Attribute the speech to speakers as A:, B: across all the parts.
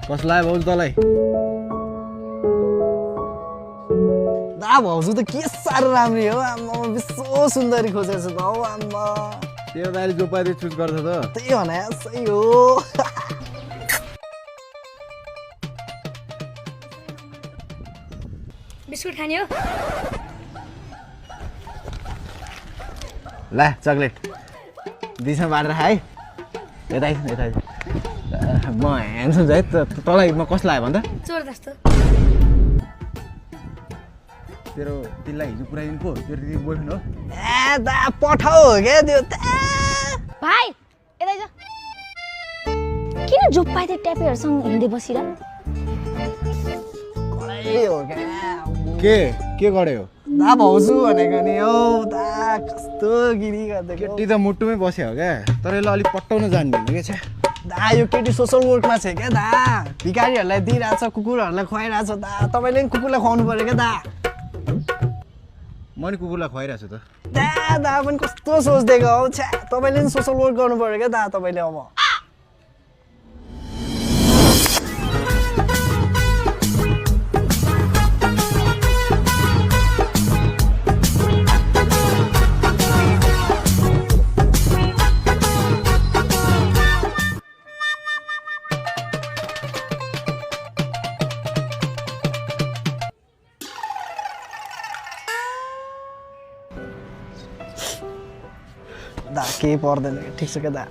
A: कसलाई भाउजू तँलाई
B: दा भाउजू त के साह्रो राम्री हो आम्मा विश्व सुन्दरी खोजेछ त हौ आम्मा
A: त्यो दाइले जो पाए चुज गर्छ त
B: त्यही भने सही हो
C: बिस्कुट खाने हो
A: ला चक्लेट दिसमा बाँडेर खाए यता म ह्यान्डसम है तँलाई म कसलाई भन् त
C: चोर जस्तो
A: तेरो तिमीलाई हिजो पुऱ्याइदिनु पो तेरो दिदी बोयफ्रेन्ड हो
B: ए दा पठाऊ हो क्या त्यो
C: भाइ यता जा किन जोप्पाइ त्यो ट्यापेहरूसँग हिँड्दै बसिरा
B: हो क्या
A: के गऱ्यो
B: दा भाउजू भनेको नि हौ दा कस्तो गिरी गर्दै
A: केटी त मुटुमै बस्यो हो क्या तर यसलाई अलिक पट्टाउन जान्दैन के छ
B: दा यो केटी सोसल वर्कमा छ क्या दा भिखारीहरूलाई दिइरहेछ कुकुरहरूलाई खुवाइरहेछ दा तपाईँले नि कुकुरलाई खुवाउनु पऱ्यो क्या दा
A: म नि कुकुरलाई खुवाइरहेको छु त
B: दा पनि कस्तो सोच्दिएको हौ छ्या तपाईँले नि सोसल वर्क गर्नु पऱ्यो क्या दा तपाईँले अब दा केही पर्दैन ठिक छ क्या दा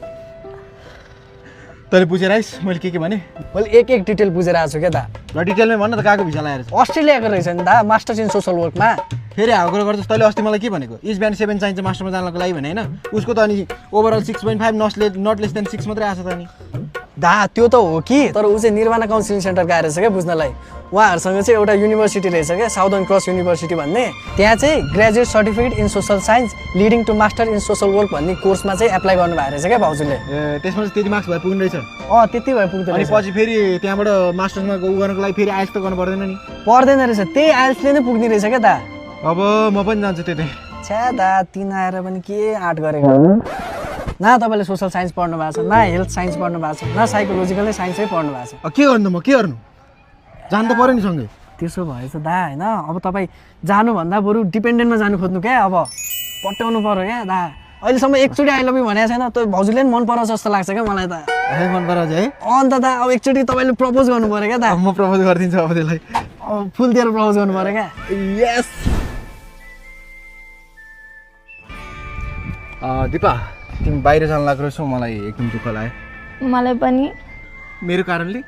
A: तैँले बुझेर आइस मैले के भने
B: मैले एक डिटेल बुझेर आएको छु क्या दा
A: र डिटेलमै भन्न त कहाँको भिसा लगाएर
B: अस्ट्रेलियाको रहेछ नि दा मास्टर्स इन सोसल वर्कमा
A: फेरि हाउ कुरो गर्छस् तैँले अस्ति मलाई के भनेको इज बिहान 7 चाहिन्छ मास्टरमा जानको लागि भने होइन उसको त अनि ओभरअल 6.5 नट लेस देन 6 मात्रै आएको छ त अनि
B: दा त्यो त हो कि तर ऊ चाहिँ निर्वाणा काउन्सिलिङ सेन्टर गएर रहेछ क्या बुझ्नलाई उहाँहरूसँग चाहिँ एउटा युनिभर्सिटी रहेछ क्या साउदर्न क्रस युनिभर्सिटी भन्ने त्यहाँ चाहिँ graduate certificate in social science leading to master in social work भन्ने कोर्समा चाहिँ एप्लाई गर्नुभएको रहेछ क्या भाउजूले
A: ए त्यसमा चाहिँ त्यति मार्क्स भएर पुग्ने रहेछ
B: त्यति भए पुग्दैन
A: अनि पछि फेरि त्यहाँबाट मास्टर्समा उ गर्नको लागि फेरि आइएल्स त गर्नु पर्दैन नि
B: पर्दैन रहेछ त्यही आइएल्सले नै पुग्ने रहेछ क्या दा
A: अब म पनि जान्छु त्यतै
B: छ्या दा तिन आएर पनि के आँट गरेको न तपाईँले सोसल साइन्स पढ्नु भएको छ न हेल्थ साइन्स पढ्नु भएको छ न साइकोलोजिकलै साइन्सै पढ्नु भएको छ
A: के गर्नु म के गर्नु जानु त पऱ्यो नि सँगै
B: त्यसो भएछ दा होइन अब तपाईँ जानुभन्दा बरु डिपेन्डेन्टमा जानु खोज्नु क्या अब पट्याउनु पऱ्यो क्या दा अहिलेसम्म एकचोटि आई लभ यु भनेको छैन त्यो भाउजूले पनि मन पराउँछ जस्तो लाग्छ क्या मलाई त
A: मन पराउँछ है
B: अन्त दा अब एकचोटि तपाईँले प्रपोज गर्नु पऱ्यो क्या दा
A: म प्रपोज गरिदिन्छु अब त्यसलाई
B: अब फुल दिएर प्रपोज गर्नु पऱ्यो क्या
A: यस दिपा तिमी बाहिर जान लाग्दो रहेछौ मलाई एकदम दुःख लाग्यो
C: मलाई पनि
A: मेरो कारणले